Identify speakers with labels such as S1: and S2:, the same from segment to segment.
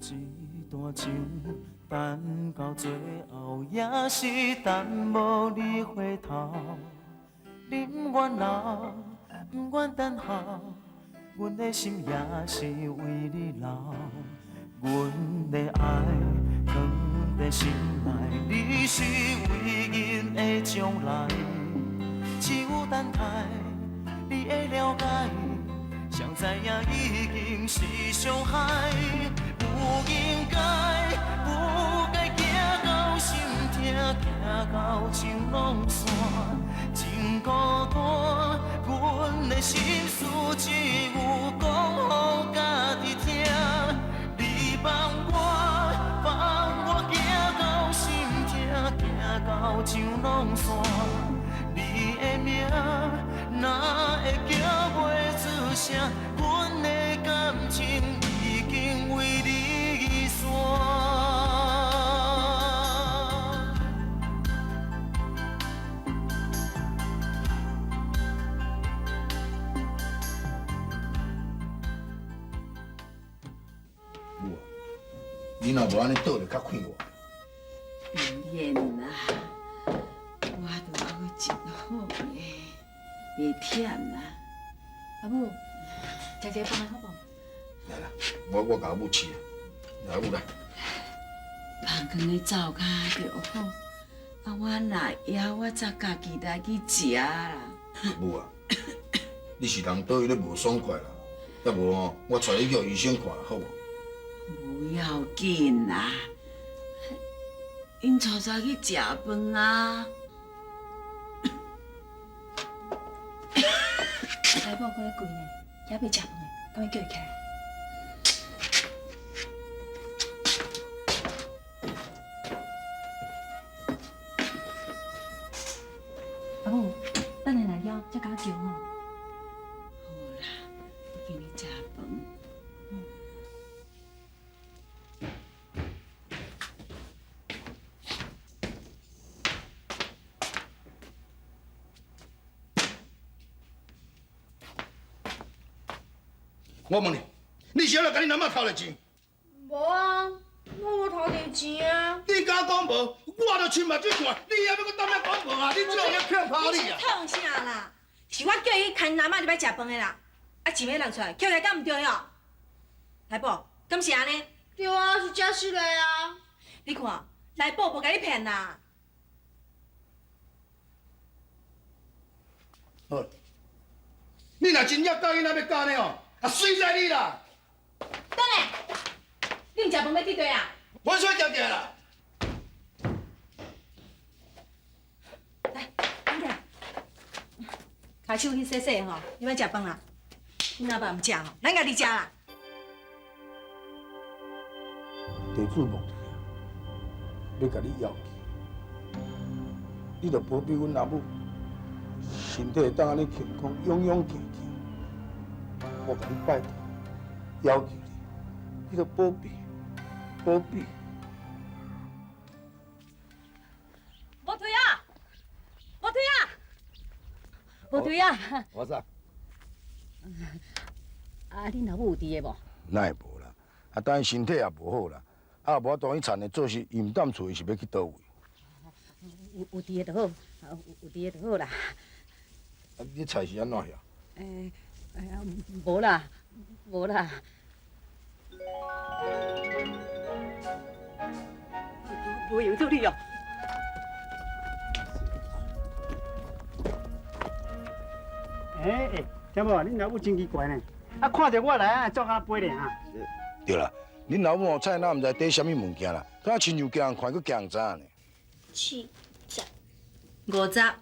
S1: 這段情，等到最後也是等無你回頭。你毋願留，毋願等候，阮的心也是為你留。阮的愛藏在心內，你是為因的將來，只有等待你的了解。誰知影已經是傷害，不應該，不該行到心痛，行到情攏散，真孤單。阮的心事只有講予家己聽，你放我，放我行到心痛，行到情攏散，你的名哪會叫袂出聲？阮的感情已經為你散。
S2: 母啊，你若無按呢倒就較快活。
S3: 毋免啦，我都猶閣真好咧，袂忝啦。
S4: 阿母，食一个飯好無？
S2: 來啦，我共阿母試，來阿母來。
S3: 放工的走較就好，啊，我若枵，我才家己來去食啦。
S2: 母啊，你是人佗位咧無爽快啦，抑無吼，我帶你去予醫生看好無？
S3: 無要緊啦，𪜶帶我去食飯啊。
S4: 來某閣咧跪呢，猶未食飯呢，敢欲叫伊起來？阿母，等下來了才共我叫吼。
S3: 好啦，我叫你食飯。
S2: 我問你，你是按怎共恁阿嬤偷著錢？
S5: 無啊，我無偷著錢啊！
S2: 你敢講無？我都親目睭看，你猶欲閣當面講無啊？你這種人騙跑你啊！
S4: 創啥啦？是我叫伊牽阿嬤入來食飯的啦，啊錢欲弄出來，捡起來敢毋對哦？來寶，敢是按呢？
S5: 對啊，是真實的啊！
S4: 你看，來寶無共你騙啦。
S2: 好，你若真正教囡仔欲教呢吼，啊，媠在你啦！
S4: 轉來，你毋食飯欲去佗啊？
S2: 阮小食食啦。
S4: 來，起來，跤手去洗洗吼，你欲食飯啦？你阿爸毋食吼，咱家己食啦。
S2: 地主墓地啊，欲共你要去，你著保庇阮阿母，身體會當按呢健康，勇勇健健。我共你拜託，要求你，你著保庇，保庇。
S4: 無退啊！無退啊！無退啊！
S2: 我啥？
S6: 啊，恁老母有佇个無？
S2: 哪會無啦？啊，等伊身體也無好啦，啊，無法度去田的做事，伊毋踮厝，伊是欲去佗位？
S6: 有佇个就好，有佇个就好啦。
S2: 啊，你菜是按怎遐？
S6: 欸，哎呀，無啦，無啦。無閒處理哦。
S7: 欸欸，聽無？恁老母真奇怪呢，啊，看著我來啊，做甲飛咧哈。
S2: 對啦，恁老母菜哪毋知綴啥物物件啦，敢若親像驚人看，閣驚人知影呢。
S5: 七十、
S4: 五十、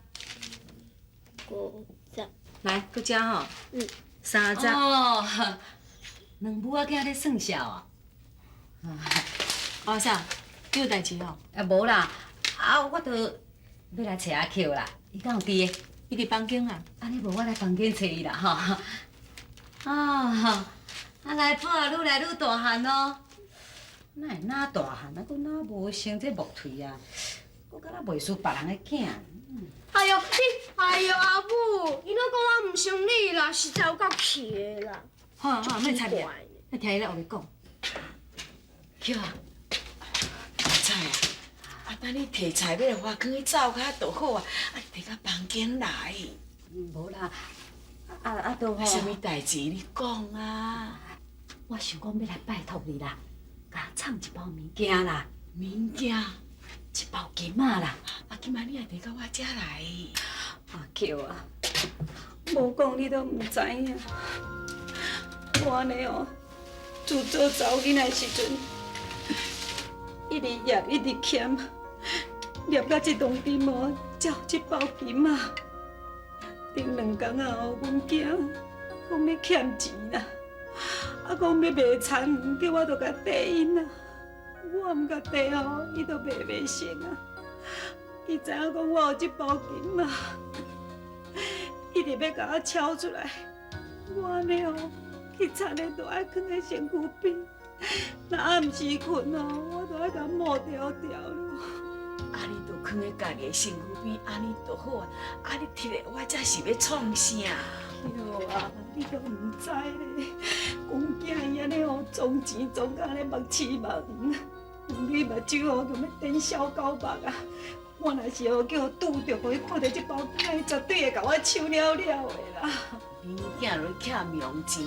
S5: 五十，
S4: 來，閣加吼。
S5: 嗯。
S4: 30。
S6: 哦，兩母仔囝咧算數啊。
S4: 阿嫂，你有代誌哦？
S6: 啊，無啦，啊，我著欲來揣阿克啦，伊敢有佇个？
S4: 伊佇房間啊。
S6: 按呢無，我來房間揣伊啦吼。啊，啊來寶啊，愈來愈大漢咯。哪會哪大漢啊？閣哪無生這木槌啊？閣敢若袂輸別人的囝。
S5: 哎喲，你，哎喲，阿母，伊攏講我毋生你啦，實在有夠氣的啦。
S4: 好啊好啊，莫插伊，你聽伊咧烏白講。
S3: 巧啊，阿菜啊，啊，等你提菜欲来，我囥去灶跤就好啊，啊，你提到房间来。
S6: 无啦，啊都吼。
S3: 啥物代志？你讲啊。
S6: 我想讲欲来拜托你啦，共藏一包物件啦。
S3: 物件？
S6: 一包金仔啦。
S3: 啊，今仔你也提到我遮来。
S4: 阿巧啊，无讲你都毋知影。我按呢哦，自做查某囡仔时阵，一直业一直欠，业到这当今哦，才有这包金仔。顶两工啊，阮囝讲欲欠钱啦，啊讲欲卖田园，叫我著共缀𪜶啊。我毋共缀吼，伊就卖袂成啊。伊知影讲我有这包金仔，一直欲共我抄出来。我按呢哦，去田的都爱囥佇身躯边，若暗时睏哦，我都爱共抹牢牢了。
S3: 啊，你都囥佇家己的身躯边，按呢就好啊。啊，你提来我这是欲创啥？
S4: 哟啊，你都毋知咧，阮囝伊按呢哦，装钱装甲按呢目痴目黄，两蕊目睭哦，就欲颠小狗目啊！我若是哦叫拄著，予伊看著这包金，伊绝对会共我抢了了的啦。
S3: 恁囝落欠用钱，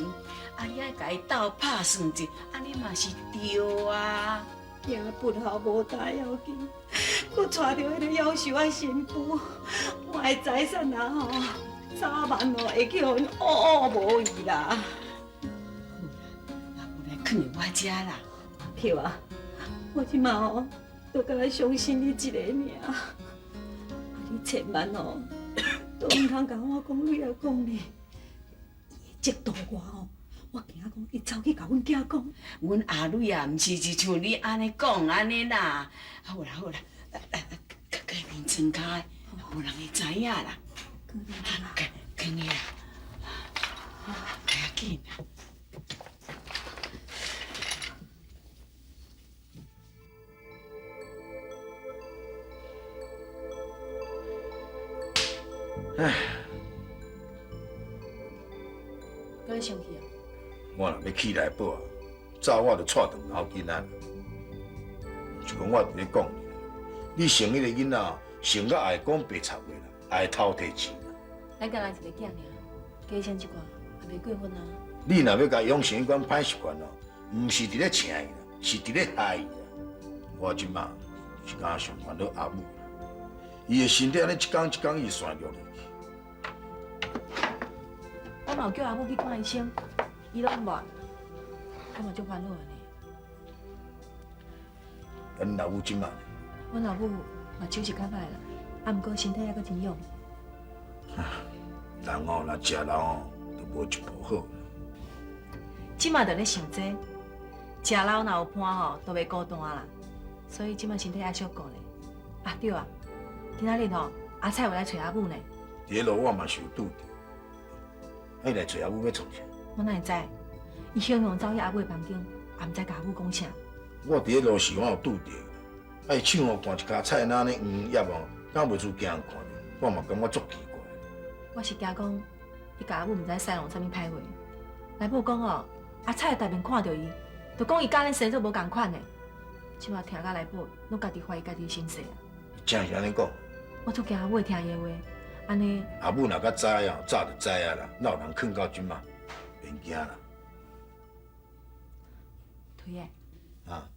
S3: 啊，你爱共伊斗拍算一，按呢嘛是对啊。
S4: 惊不孝无大要紧，阁娶著彼个夭寿仔新妇，我的财产啊吼，早晚哦会去予𪜶乌乌无去啦。
S3: 好啦，啊，无来囥佇我遮啦。
S4: 巧啊，我这马吼，都敢若相信你一个尔。啊，你千万哦，都毋通共我讲你啊讲咧，伊会嫉妒我哦。我惊讲伊走去共阮囝讲。
S3: 阮阿蕊啊，毋是就像你按呢讲按呢啦。好啦好啦，来来来，去眠床跤，无人会知影啦。去囥去啦，来啊紧啦。
S2: 唉，
S4: 阁咧生气啊？
S2: 我若欲起来报啊，早我就带转头囡仔。就讲我伫咧讲你，你生彼个囡仔，生甲爱讲白贼话啦，爱偷提钱啦。
S4: 咱干焦一个囝尔，加生一寡也袂过分啊。
S2: 你若欲共养成彼款歹习惯哦，毋是伫咧请伊啦，是伫咧害伊啦。我这马是敢若上烦恼阿母啦，伊的身体按呢一工一工伊散落去。
S4: 我嘛有叫阿母去看医生，伊拢无爱，我嘛足烦恼的呢。
S2: 阮老母这马呢？
S4: 阮老母嘛手是较歹啦，啊，毋过身体犹阁真勇。
S2: 人哦，若食老哦，就无一步好。
S4: 这马就咧想这，食老若有伴吼，都袂孤单啦。所以这马身体爱小顾咧。啊对啊，今仔日吼，阿菜有来揣阿母呢。
S2: 伫咧路我嘛是有拄著，啊伊来揣阿母欲创啥？
S4: 我哪会知？伊雄雄走去阿母的房间，也毋知共阿母讲啥。
S2: 我伫咧路时我有拄著，啊伊手吼掼一跤菜篮按呢黄叶哦，敢袂输惊人看著，我嘛感觉足奇怪。
S4: 我是惊讲，伊共阿母毋知使弄啥物歹话。来母讲哦，阿菜逐面看著伊，就讲伊佮咱生做无仝款的。这马听甲来宝，拢家己怀疑家己的身世啊。
S2: 真是按呢讲？
S4: 我足惊阿母会听伊的话，按呢。
S2: 阿母若较知哦，早就知影啦，哪有人囥到这马？免惊啦。
S4: 推的。
S2: 啊。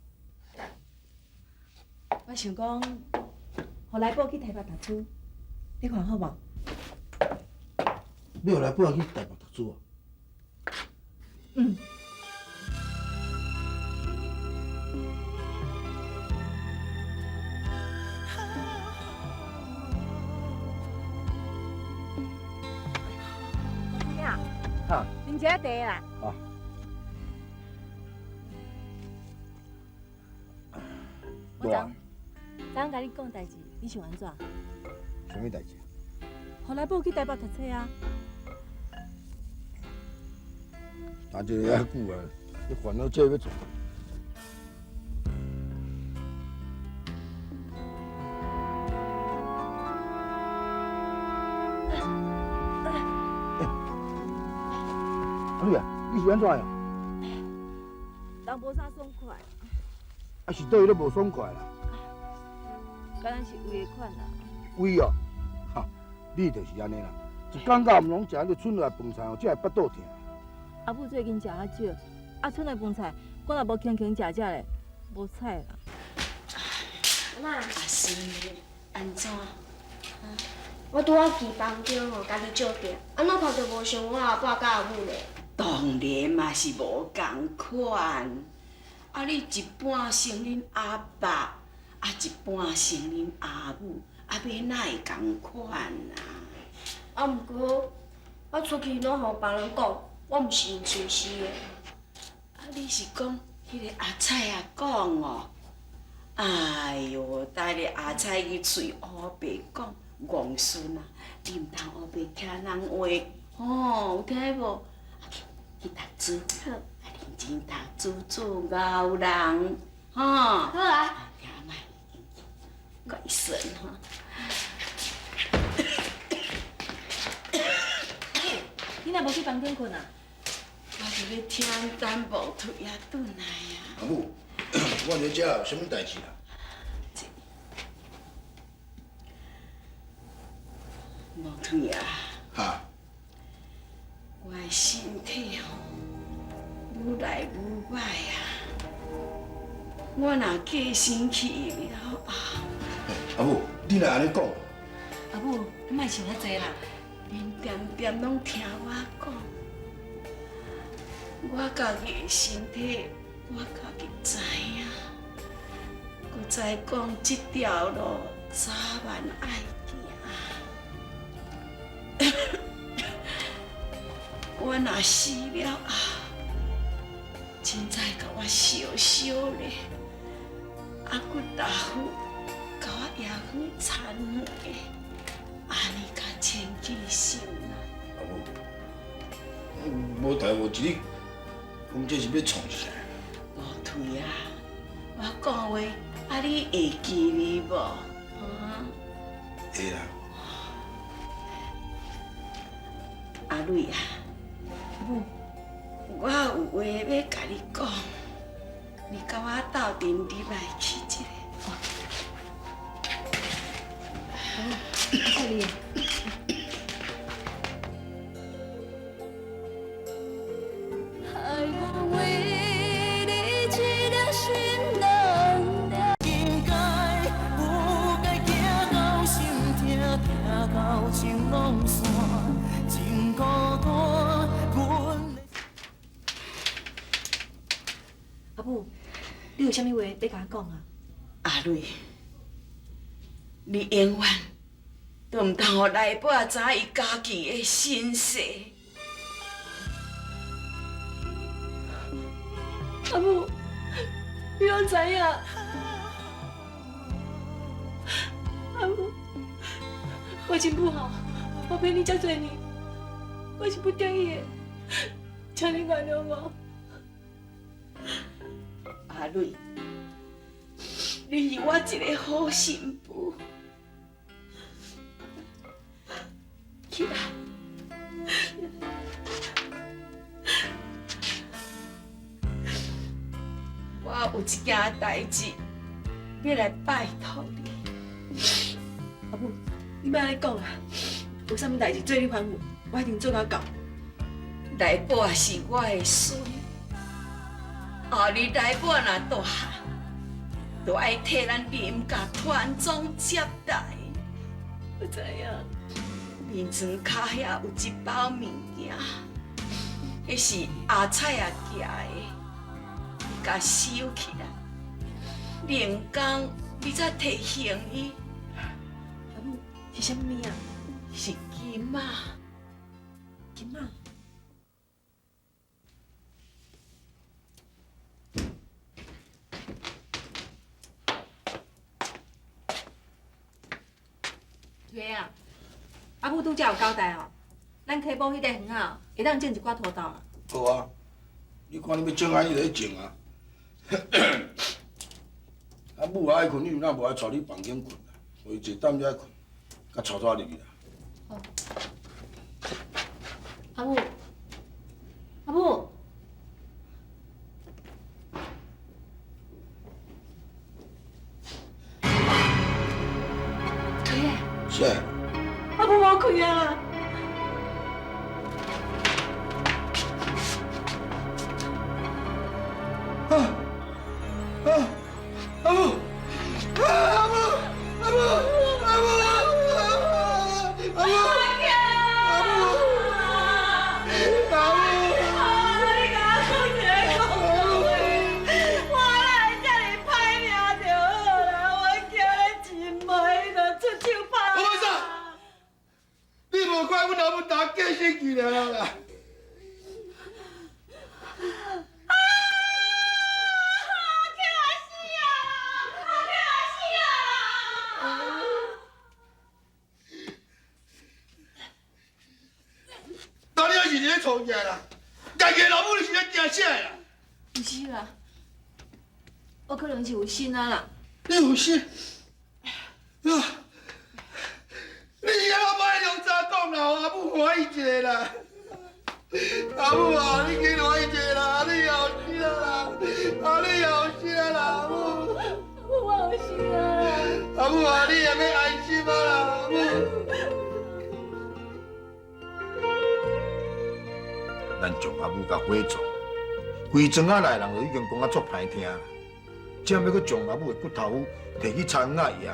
S4: 我想讲，予来宝去台北读书，你看好无？
S2: 你予来宝去台北读书啊？
S4: 嗯。
S2: 啊。
S4: 啉一下茶啦。
S2: 啊。
S4: 我昨昨共你讲代志，你想按怎？
S2: 啥物代志？
S4: 予来宝去台北读册啊。
S2: 等这个遐久啊，你烦恼这欲创？阿女啊，你是按怎样？
S4: 人无啥爽快。
S2: 啊是佗位拢無爽快啦？
S4: 敢若是胃的款啦。
S2: 胃哦，哈，你就是按呢啦，一工到暗攏食彼个賰內飯菜哦，才會腹肚疼。
S4: 阿母最近食較少，啊賰內飯菜，我若無勤勤食食咧，無彩啦。
S5: 阿媽，
S3: 阿孫按怎？
S5: 我拄仔去房間吼，家己照鏡，按怎看著無像我阿爸佮阿母咧？
S3: 當然嘛是無仝款。啊，你一半像恁阿爸，啊一半像恁阿母，啊欲哪會仝款啊？
S5: 啊，毋過我出去攏予別人講，我毋是𪜶親生的。
S3: 啊，你是講彼个阿彩仔講哦？哎喲，逐日阿彩伊喙烏白講，戇孫啊，你毋通烏白聽人話，吼，有聽無？啊去去讀書，啊認真讀書做𠢕人，吼。
S5: 好啊。
S3: 聽莫，乖孫吼。
S4: 你若無去房間睏啊？
S3: 我佇咧聽等無腿仔轉來啊。
S2: 阿母，我佇遮有啥物代誌啦？
S3: 無腿啊！
S2: 哈？
S3: 我的身體吼，愈來愈歹啊！我若過身去了後，
S2: 阿母，你若按呢講，
S4: 阿母，你莫想遐濟啦。
S3: 恁恬恬攏聽我講，我家己的身體，我家己知影。閣再講這條路早晚愛行。我若死了後，凊彩共我燒燒咧，啊骨豆腐，共我野魚田園的，按呢較清氣心啦。
S2: 阿母，無代無誌，你講這是欲創啥？
S3: 無腿啊，我講話，啊你會記得無？啊？
S2: 會啦。
S3: 阿蕊啊，我有話欲共你講，你佮我鬥陣入來去一下。
S4: 好，我你。
S8: 爱我為你一粒心軟了。
S1: 應該不該行到心痛，疼到情攏散，真孤單。阮的
S4: 阿母，你有啥物話欲共我講啊？
S3: 阿蕊，你永遠都毋通予來寶知影伊家己的身世。
S4: 阿母，你攏知影？阿母，我真不好，我騙你遮濟年，我是不得已的，請你原諒我。
S3: 阿蕊，你是我一个好新婦，起來。我有一件代誌欲來拜託你。
S4: 阿母，你莫按呢講啊！有啥物代誌做你吩咐，我一定做甲到。
S3: 來寶是我的孫，後日來寶若大漢，就愛替咱林家傳宗接代。
S4: 我知影。
S3: 眠床跤遐有一包物件，彼是阿彩仔寄的，你共收起來。明工你再提醒伊。
S4: 阿母，是啥物物啊？
S3: 是金仔。
S4: 金仔。对啊，阿母拄才有交代哦，咱溪埔彼块园仔會當種一寡土豆啊。
S2: 好啊，你看你欲種啥，你就去種啊。啊母愛睏，你哪無愛帶你房間睏啊？予伊坐踮遮睏，佮帶帶入去啦。
S4: 好。阿母，阿母，
S2: 啊啊！阿母，啊阿母，阿母，阿母，阿母，阿母，阿母，
S4: 你共我讲一个公道话，我哪会遮尔歹命就好啦，我叫咧真袂，就出手拍。
S2: 阿母，你无看阮老母打过身去了啦。创啥啦？家己的老母你是咧惊啥啦？
S9: 毋是啦，我可能是有心啊啦。
S2: 你有心？啊！你是按怎莫用早讲啦，阿母欢喜一下啦。阿母啊，你紧欢喜一下啦，你后生啦，啊你后生啦，阿母。
S9: 我后生啊。
S2: 阿母啊，你也欲安心啊啦，阿母。咱将阿母共火葬，规庄仔内人就已经讲啊足歹听啦。这欲阁将阿母的骨头趺提去田仔野，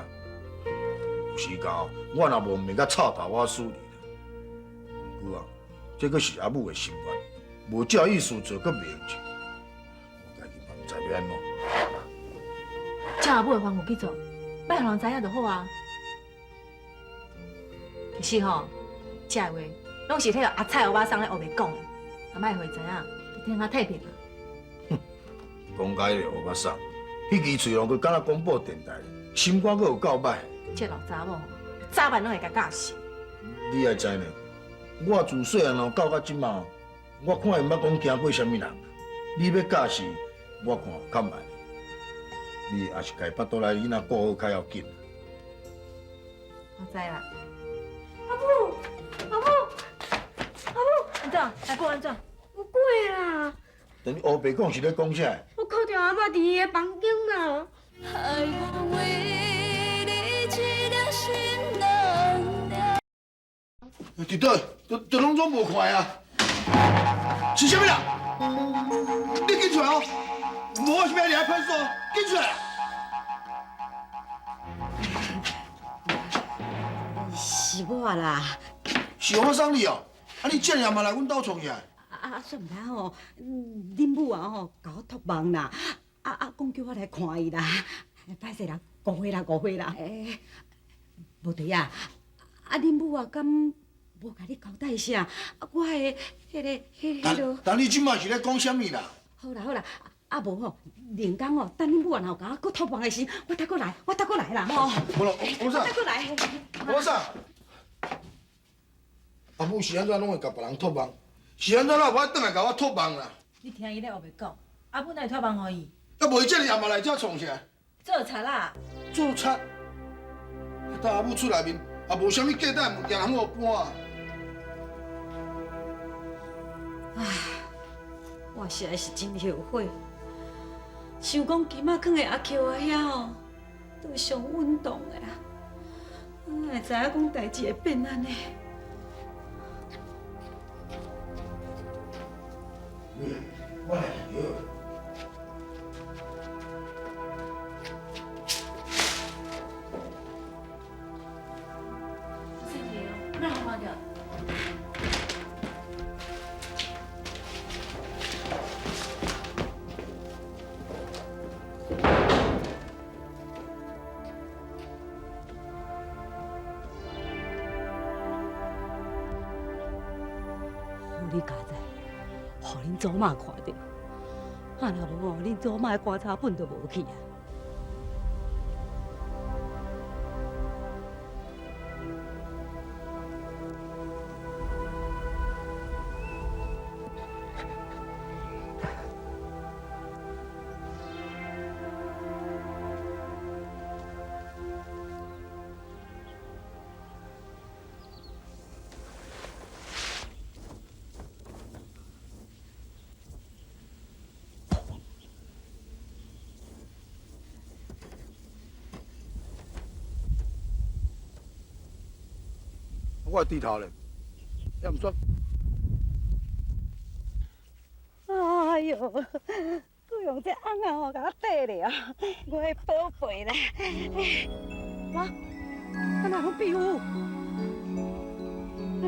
S2: 有时到我若无毋免甲臭头仔死哩啦。毋过啊，这阁是阿母的心愿，无照意思做，阁袂用得。我家己嘛毋知欲按怎。
S9: 照阿母的吩咐去做，莫予人知影就好啊。其实吼，这个话拢是彼个阿菜欧巴桑咧乌白讲的。啊，莫予伊知影，就听较太平啊。
S2: 哼，讲甲彼个欧巴桑，彼支喙拢阁敢若广播电台，心肝阁有够歹。
S9: 这老查某，早晚拢会共教死。
S2: 你爱知呢？我自细汉哦到这马，我看伊毋捌讲惊过啥物人。你欲教死，我看较慢。你也是共腹肚内囡仔顾好较要紧。
S9: 我知啦。阿母，阿母，阿母，按怎？阿母按怎？
S5: 有鬼啦！
S2: 等你乌白讲是咧讲啥？
S5: 我看著阿嬷伫伊的房间啦。
S8: 爱我为你一粒心软了。
S2: 伫佗？都拢总无看啊！是啥物人？你紧出来哦！无我是欲来派出所，紧出来！
S6: 是我啦。
S2: 是我送你哦？啊，你这尔嘛来阮兜创啥？
S6: 啊，煞毋知吼，恁母啊吼，共我托梦啦，啊，讲叫我来看伊啦。歹势啦，误会啦，误会啦。欸，无对啊，啊，恁母啊，敢无共你交代啥？啊，我的彼个、彼个、彼个。
S2: 但你这马是咧讲啥物啦？
S6: 好啦好啦，啊无吼，另工吼，等恁母啊若有共我阁托梦的时，我再阁来，我再阁来啦吼。
S2: 无啦，王婶。
S6: 我再阁来。
S2: 王婶，阿母是按怎拢会共别人托梦？是按怎哪有法转来共我托梦啦？
S9: 你听伊咧乌白讲，阿母哪会托梦予伊？
S2: 啊，无伊这尔暗嘛来遮创啥？
S9: 做贼啦！
S2: 做贼？等阿母出内面，也无啥物价值的物件通予搬啊。
S4: 唉，我实在是真后悔，想讲金仔囥在阿菊仔遐吼，都是上稳当的啊。哪会知影讲代志会变按呢？
S2: 我来去。
S9: 那好看到。
S4: 予你佳哉，予恁祖妈看著，啊若无吼，恁祖妈的棺材本都无去啊。
S2: 我的猪头咧，也毋煞。
S4: 哎哟，阁用這甕仔吼，共我綴咧啊！我的寶貝咧，哇，啊哪攏皮膚？啊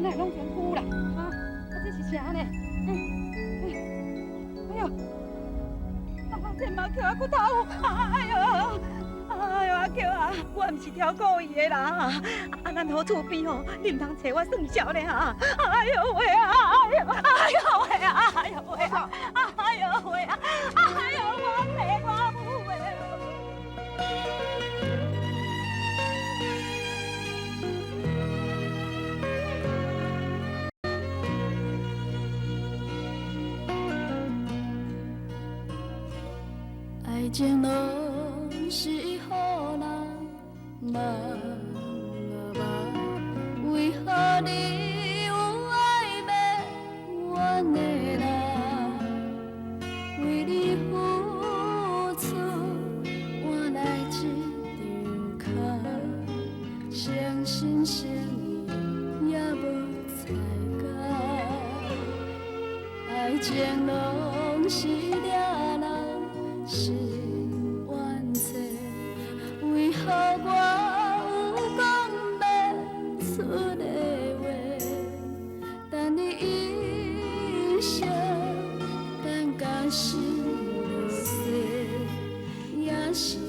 S4: 哪攏成龜啦？啊，啊這是啥呢？哎呦，啊這嘛叫我骨頭！哎呦，哎呦阿菊啊，我毋是挑故意的啦！啊，咱好厝邊吼，你毋通揣我算賬咧哈！哎呦喂啊！哎呦，哎呦喂啊！哎呦喂啊！哎呦喂啊！哎呦我爸我母的！
S8: 愛情攏是予人夢啊夢，為何你有愛欲怨的人？為你付出換來這場空，誠心誠意也無彩工。愛情攏是掠人心冤找，為何我有講袂出的話？等你一生，等甲心落雪，也是